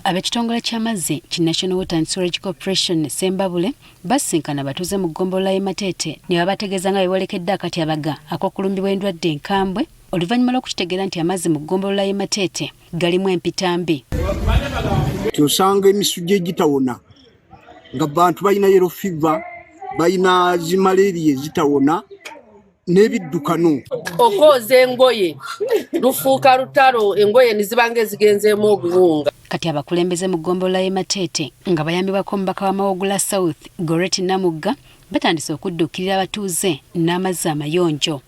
Ab'ekitongole ky'amazzi ki National Water and Sewerage Corporation Ssembabule basisinkana abatuuze mu ggombolola y'e Mateete ne babategeeza nga bwe boolekedde akatyabaga ak'okulumbibwa endwadde enkambwe oluvannyuma lw'okukitegeera nti amazzi mu ggombolola y'e Mateete galimu empitambi. Osanga emisujja egitawona nga bantu balina yellow fever, balina zi malaria ezitawona n'ebiddukano. Okwoza engoye lufuuka lutalo, engoye niziba nga ezigenzeemu obuwunga. Kati abakulembeze mu ggombolola y'e Mateete nga bayambibwako omubaka wa Mawogola South Gorreti Namugga batandise okudduukirira abatuuze n'amazzi amayonjo.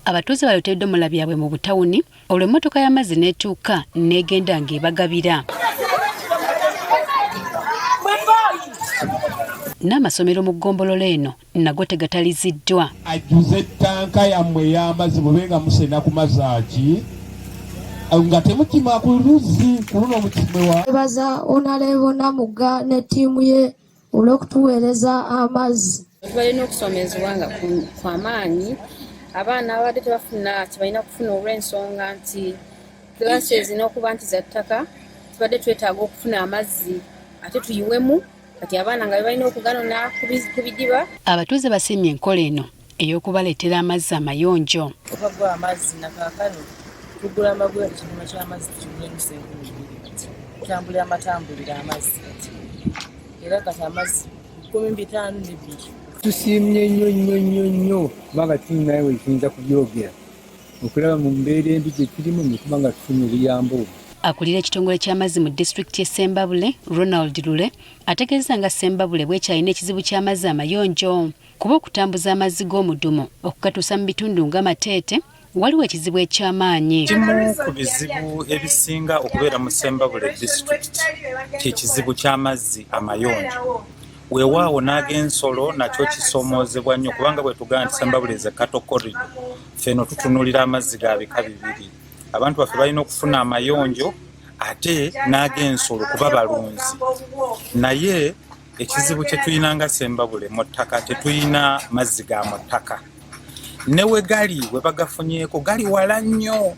Abatuuze baleeta ebidomola byabwe mu butawuni olwo emmotoka y'amazzi n'etuuka n'egenda ng'ebagabira. N'amasomero mu ggombolola eno nago tegataliziddwa. Ajjuze ettanka yammwe ey'amazzi mube nga musena ku mazzi aki nga temukima ku luzzi ku luno mukimewa. Twebaza Honorable Namugga ne ttiimu ye olw'okutuweereza amazzi. Tubadde n'okusomezebwa nga kwamaanyi, abaana babadde tebafuna kye balina kufuna olw'ensonga nti classes n'okuba nti za ttaka, tubadde twetaaga okufuna amazzi ate tuyiwemu, kati abaana nga be balina okuganona ku bidiba. Abatuuze basiimye enkola eno ey'okubaleetera amazzi amayonjo. Okuva gwa amazzi na kaakano tugula amagula ekinyuma ky'amazzi tukigulemu 2000 kati tutambulira amatambulira amazzi kati era kati amazzi 152. Tusiimye nnyo nnyo nnyo nnyo kubanga tulinayo we tuyinza kubyogera okulaba mu mbeera embi gye turimu nekuba nga tufunye obuyambo obwo. Akulira ekitongole ky'amazzi mu disitulikiti y'e Ssembabule, Ronald Lule, ategeezezza nga Ssembabule bw'ekyalina ekizibu ky'amazzi amayonjo kuba okutambuza amazzi g'omudumu okugatuusa mu bitundu nga Mateete waliwo ekizibu eky'amaanyi. Kimu ku bizibu ebisinga okubeera mu Ssembabule disitulikiti kye kizibu ky'amazzi amayonjo. Weewaawo n'ag'ensolo nakyo kisoomoozebwa nnyo kubanga bwe tugamba nti Ssembabule ze cattle corridor, ffeno tutunuulira amazzi ga bika bibiri. Abantu baffe balina okufuna amayonjo ate n'ag'ensolo kuba balunzi. Naye ekizibu kye tulina nga Ssembabule mu ttaka tetulina mazzi ga mu ttaka. Ne we gali we bagafunyeeko gali wala nnyo.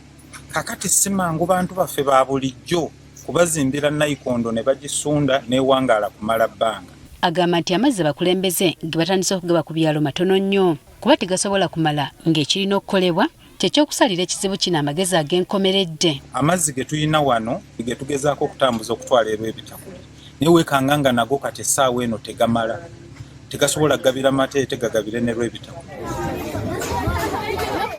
Kakati si mangu bantu baffe ba bulijjo kubazimbira nayikondo ne bagisunda n'ewangaala kumala bbanga. Agamba nti amazzi abakulembeze ge batandise okugaba ku byalo matono nnyo kuba tegasobola kumala ng'ekirina okukolebwa kye ky'okusalira ekizibu kino amagezi ag'enkomeredde. Amazzi ge tulina wano ge tugezaako okutambuza okutwala erw'ebitakuli naye weekanga nga nago kati essaawa eno tegamala, tegasobola kugabira Mateete gagabire ne lw'ebitakuli.